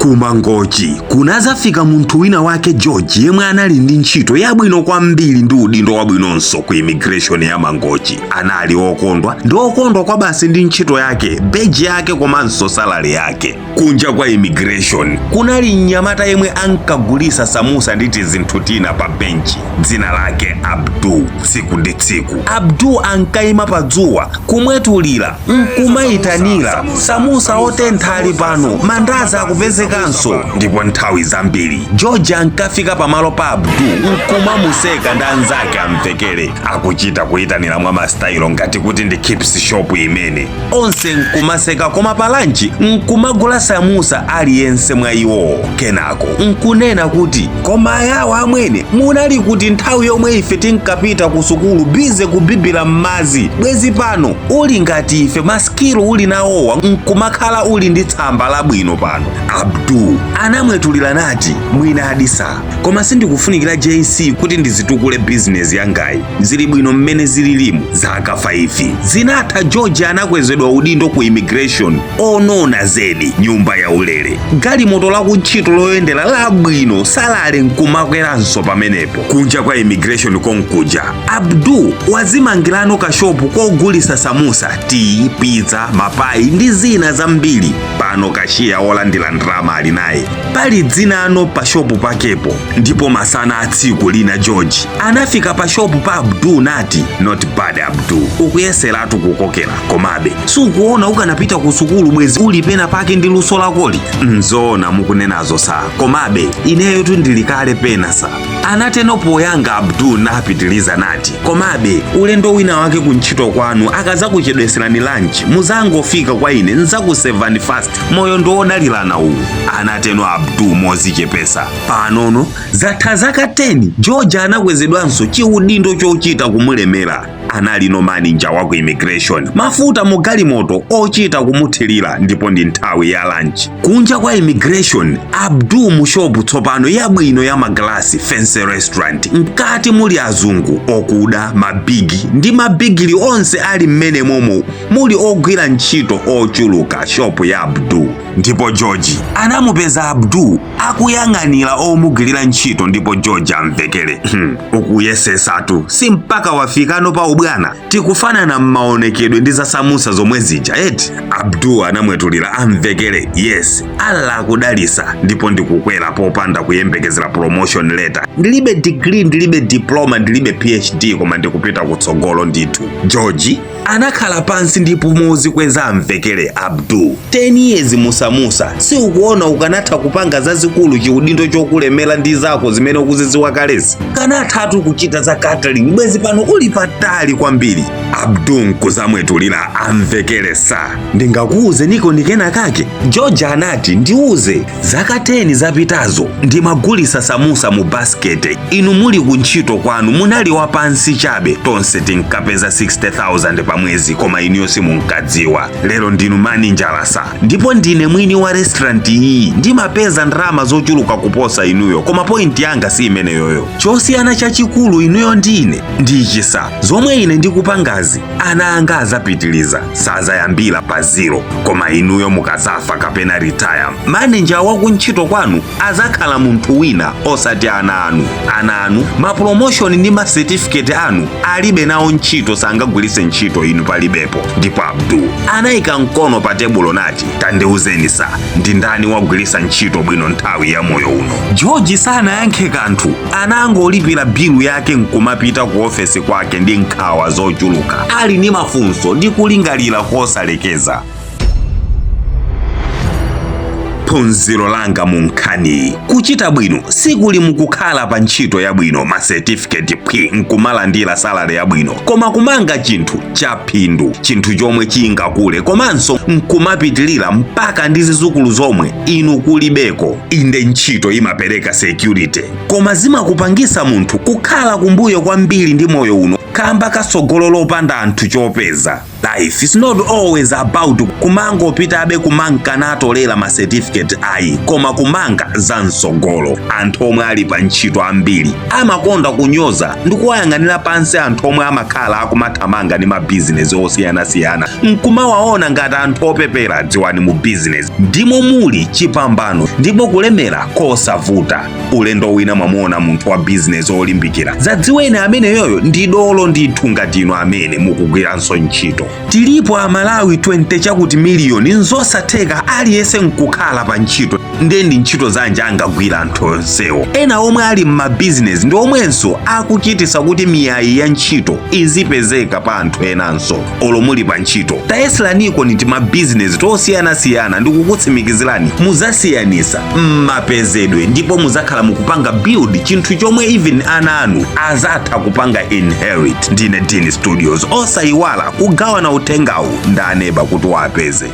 Kumangochi kunazafika munthu wina wake George, yemwe anali ndi ntchito yabwino kwambiri ndi udindo wabwinonso ku immigration ya Mangochi. Anali okondwa ndi okondwa kwa basi ndi ntchito yake, beji yake komanso salary yake. Kunja kwa immigration kunali mnyamata yemwe ankagulisa samusa ndi tizinthu tina pa benchi, dzina lake Abdul. Tsiku ndi tsiku Abdul ankayima pa dzuwa kumwetulira nkumayitanira, "Samusa otentha ali pano, mandazi akupezekanso." Ndipo nthawi zambiri George ankafika pamalo pa Abdul nkumamuseka ndi anzake, amvekere akuchita kuyitanira mwa masitayilo ngati kuti ndi chips shop imene onse nkumaseka, koma pa lunch nkumagula samusa aliyense mwa iwowo, kenako nkunena kuti, "Koma ayawo amwene, munali kuti nthawi yomwe ife tinkapita ku sukulu, busy kubibira m'madzi? Bwezi pano uli ngati ife, ma skill uli nawowa, nkumakhala uli ndi tsamba labwino pano." Abdul anamwetulira nati, "Mwina adisa, koma sindikufunikira JC kuti ndizitukule bizinesi yangayi, zili bwino mmene zililimu." Zaka 5 zinatha, George anakwezedwa udindo ku immigration, onona zedi, nyumba ya ulere, galimoto lakuntchito loyendera labwino, salary nkumakweranso pamenepo. Kunja kwa immigration konkuja, Abdul wazimangirano kashopu kogulisa samusa, tea, pizza, mapayi ndi zina zambiri. Pano cashier wolandira ndalama ali naye, pali dzinano pa shopu pakepo. Ndipo masana a tsiku lina George anafika pa shopu pa Abdul nati, "Not bad Abdul, ukuyeseratu kukokera, komabe sukuona ukanapita ku sukulu bwezi uli pena pake ndi luso lakoli?" "Nzoona mukunenazo sir, komabe ineyo ndili kale pena sir," anateno poyanga Abdul, napitiliza nati, "Komabe ulendo wina wake kuntchito kwanu akazakuchedweserani lunch, muzangofika kwa ine, nzakusevani fast. Moyo ndiwodalirana uwu," anateno Abdul mozichepesa. Panono zatha zaka 10, George anakwezedwanso chiudindo chochita kumulemera. Anali no manager wa ku immigration, mafuta mu galimoto ochita kumuthirira, ndipo ndi nthawi ya lunch. Kunja kwa immigration, Abdul mu shopu tsopano yabwino ya magalasi, fancy restaurant, mkati muli azungu okuda, mabigi ndi mabigili onse ali mmene momo, muli ogwira ntchito ochuluka shopu ya Abdul. Ndipo George anamupeza Abdul akuyang'anira omugwirira ntchito, ndipo George amvekere, "Ukuyesesatu, si mpaka wafikano pa ubwana? Tikufanana m'maonekedwe ndi zasamusa zomwe zija eti?" Abdul anamwetulira amvekere, "Yes, Allah akudalisa ndipo ndikukwera popanda kuyembekezera promotion letter. Ndilibe degree, ndilibe diploma, ndilibe PhD, koma ndikupita kutsogolo ndithu." George anakhala pansi ndipo mozikweza amvekere, "Abdul, 10 years musamusa, siukuona ukanatha kupanga zazikulu chiudindo chokulemera ndi zako zimene ukuziziwa kalezi? Kanathatu kuchita za catering, bwezi pano uli patali kwambiri." Abdul nkuzamwetulira amvekere, "Sir, ndingakuuze niko ndikena kake?" George anati, "Ndiuze." "Zaka 10 zapitazo ndimagulisa samusa mu basket, inu muli kuntchito kwanu, munali wapansi chabe. Tonse tinkapeza 60,000 pa mwezi, koma inuyo simunkadziwa. Lero ndinu maninjala sir, ndipo ndine mwini wa restaurant iyi, ndimapeza ndalama zochuluka kuposa inuyo. Koma point yanga si imeneyoyo. Chosiyana chachikulu inuyo ndine ndichi sir: zomwe ine ndikupangazi, ana anga azapitiliza, sazayambira pa zero. Koma inuyo mukazafa kapena retire, manager wa kuntchito kwanu azakhala munthu wina, osati ana anu. Ana anu ma promotion ndi ma certificate anu alibe nawo ntchito, sangagwiritse ntchito inu palibepo." Ndipo Abdul anayika mkono pa tebulo nati, "Tandiuzeni sir, ndi ndani wagwiritsa ntchito bwino nthawi ya moyo uno?" George sanayankhe kanthu, anangolipira bilu yake nkumapita ku ofesi kwake ndi nkhawa zochuluka, ali ndi mafunso ndi kulingalira kosalekeza. Phunziro langa mu nkhaniyi: kuchita bwino sikuli mukukhala pa ntchito yabwino, masetifiketi phwi, nkumalandira salary yabwino, koma kumanga chinthu cha phindu, chinthu chomwe chingakule komanso nkumapitilira mpaka ndi zizukulu zomwe inu kulibeko. Inde, ntchito imapereka security, koma zimakupangisa munthu kukhala kumbuyo kwambiri ndi moyo uno. Kamba kasogolo lopanda anthu chopeza. Life is not always about kumangopitabe kumanka natolera ma certificate, ayi, koma kumanga za msogolo. Anthu omwe ali pa ntchito ambiri amakonda kunyoza ndi kuwayang'anira pansi anthu omwe amakhala akumathamanga ndi mabizinesi osiyanasiyana, nkumawaona ngati anthu opepera. Dziwani, mu bizinesi ndimo muli chipambano ndipo kulemera kosavuta. Ulendo wina mwamuona munthu wa bizinesi olimbikira, zadziweni ameneyoyo ndi dolo ndithu. Ngati inu amene mukugwiranso ntchito, tilipo Amalawi 20 chakuti miliyoni, nzosatheka aliyense nkukhala pa ntchito. Ndiye ndi ntchito zanji angagwira anthu onsewo? Ena omwe ali m'mabizinesi ndi omwenso akuchitisa kuti miyayi ya ntchito izipezeka pa anthu enanso. Olo muli pa ntchito, tayeseraniko ni timabizinesi tosiyanasiyana, ndikukutsimikizirani muzasiyanisa mmapezedwe ndipo muzakhala mukupanga build chinthu chomwe even ana anu azatha kupanga inherit. Ndine Dini Studios. Osayiwala kugawana uthengawu ndi aneba kuti wapeze.